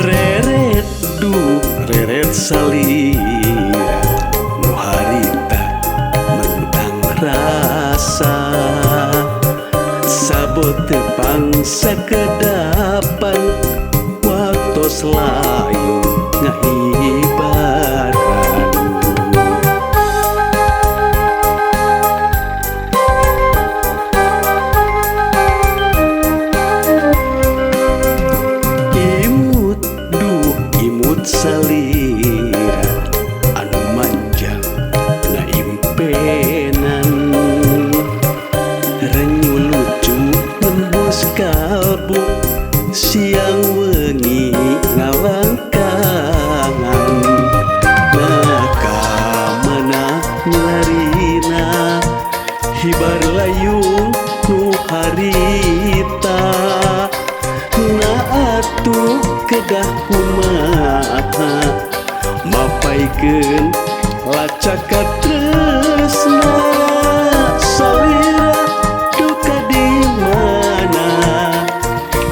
Reret duh reret salira nu harita mentang rasa sabote pangsakedapan waktos layu ngahibaran. Salira anu manjang na impenan renyu lucu nembus kalbu siang wengi ngalangkangan. Nah kamana nyarina hibar layung nu harita na atuh kedah kumaha mapaikeun lacaka tresna salira duka di mana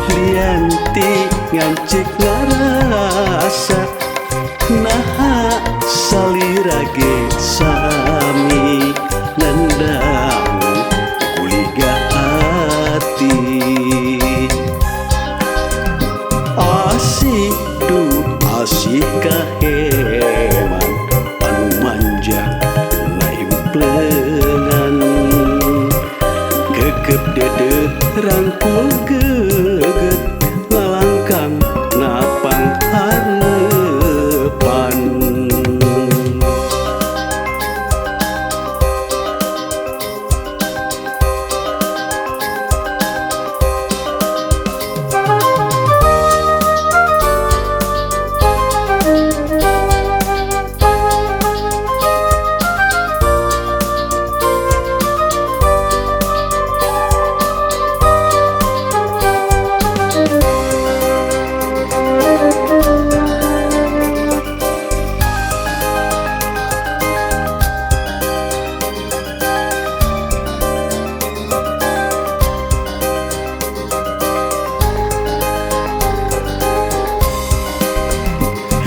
lianti ngancik ngarasa naha salira ge sami nandang kuliga hati. Asih duh asih kaheman anu manjang na implengan kekep dede rangkul geget lalangkang napang harepan.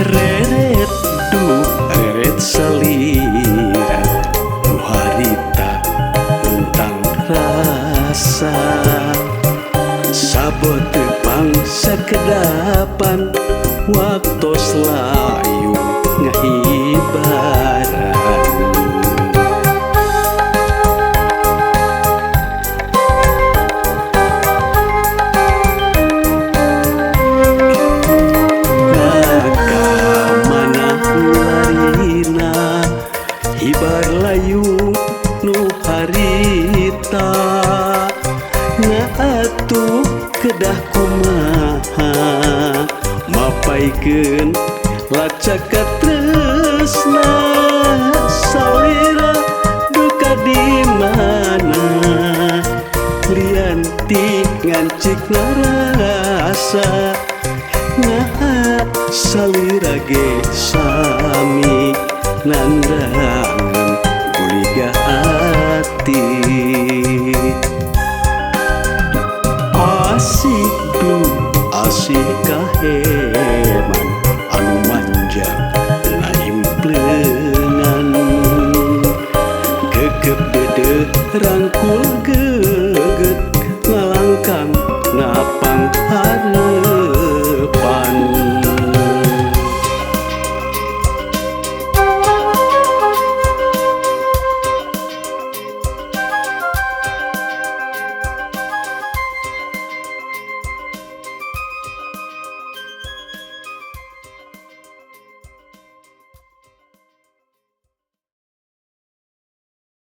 Reret duh reret salira nu harita tentang rasa sabote pangsakedapan waktos layu ngahibaran. Hibar layung nu harita na atuh kedah kumaha mapaikeun lacaka tresna salira duka di mana lianti ngancik ngarasa naha salira ge sami nandangan kuliga hati.